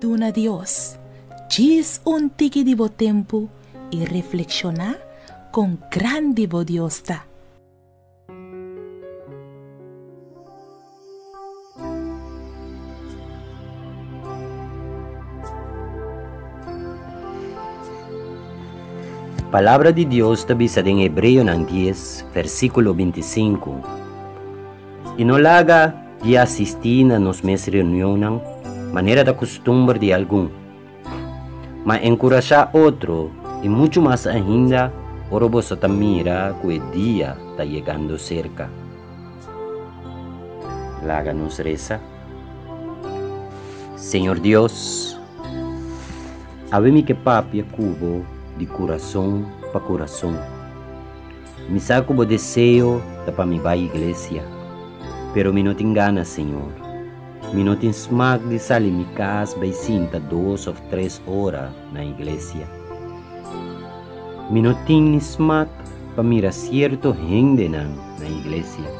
Duna Dios djis un tiki di bo tempu i reflekshoná kon grandi bo Dios ta. Palabra di Dios ta bisa den Hebreonan dies, versíkulo 25, I no laga di asistí na nos mes reunionnan, manera ta kustumber di algun, ma enkurashá otro, i muchu mas ainda ora boso ta mira ku e dia ta yegando serka. Laga nos resa. Señor Dios, awe mi ke papia ku bo di kurason pa kurason. Mi sa ku bo deseo ta pa mi bai iglesia, pero mi no tin gana, Señor. Mi no tin smak di sali mi kas bai sinta dos òf tres ora na iglesia. Mi no tin ni smak pa mira sierto hendenan na iglesia.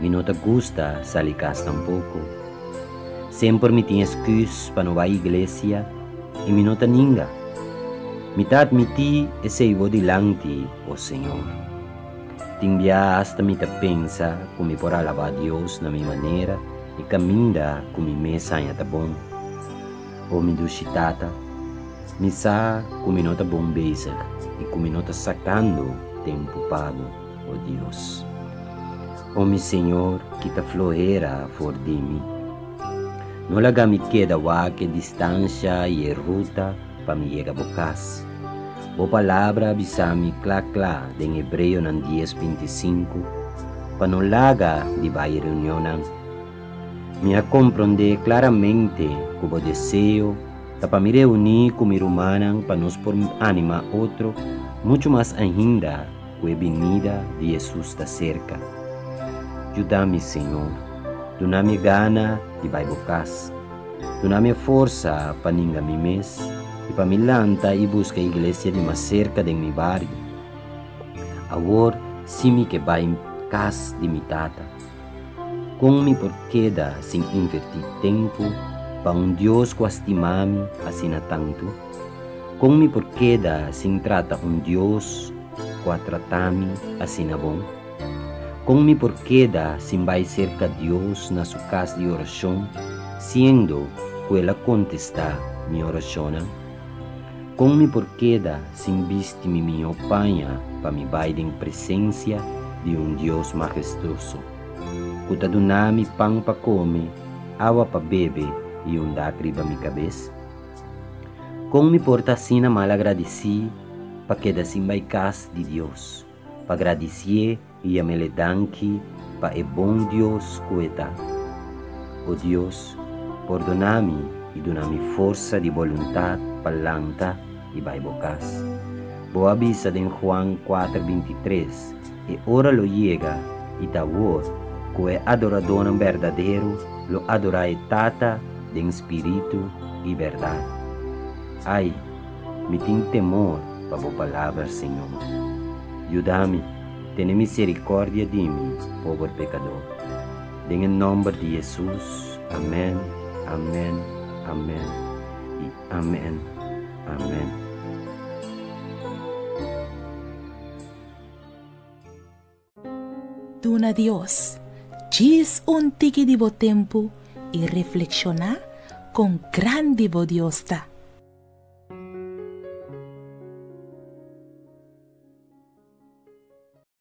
Mi no ta gusta sali kas tampoko. Semper mi tin esküs pa no bai iglesia i mi no ta ninga. Mi ta atmití esei bo dilanti, o Señor. Tin bia asta mi ta pensa ku mi por alabá Dios na mi manera i kaminda ku mi mes haña ta bon. O mi dushi Tata, mi sa ku mi no ta bon bezig i ku mi no ta sakando tempu pa bo, o Dios. O mi Señor, kita flohera for di mi. No laga mi keda wak e distansha i e ruta pa mi yega bo kas. Bo Palabra a bisa mi kla kla den Hebreonan dies 25 pa no laga di bai reunionnan. Mi a komprondé klaramente ku bo deseo ta pa mi reuní ku mi rumannan pa nos por animá otro muchu mas ainda ku e binida di Hesus ta serka. Yuda mi, Señor. Duna mi e gana di bai bo kas. Duna mi e forsa pa ninga mi mes i pa mi lanta i buska e iglesia di mas serka den mi bario. Awor si mi ke bai kas di mi Tata. Kon mi por keda sin invertí tempu pa un Dios ku a stima mi asina tantu? Kon mi por keda sin trata un Dios ku a trata mi asina bon? Kon mi por keda sin bai serka Dios na su kas di orashon siendo ku el a kontestá mi orashonnan? Kon mi por keda sin bisti mi mihó paña pa mi bai den presensia di un Dios mahestoso, ku ta duna mi pan pa kome, awa pa bebe i un dak riba mi kabes? Kon mi por ta asina malagradisí pa keda sin bai kas di Dios, pa gradisié i yam'El e danki pa e bon Dios ku E ta? O Dios, pordoná mi i duna mi forsa di boluntat pa lanta i bai bo kas. Bo a bisa den Juan kuater 23, E ora lo yega, i ta awor, ku e adoradónan berdadero lo adorá e Tata den spiritu i bèrdat. Ai, mi tin temor pa bo palabra, Señor. Yuda mi, tene miserikòrdia di mi, pober pekadó. Den e nòmber di Hesus, amèn, amèn, amèn i amèn. Amèn. Duna Dios djis un tiki di bo tempu i reflekshoná kon grandi bo Dios ta.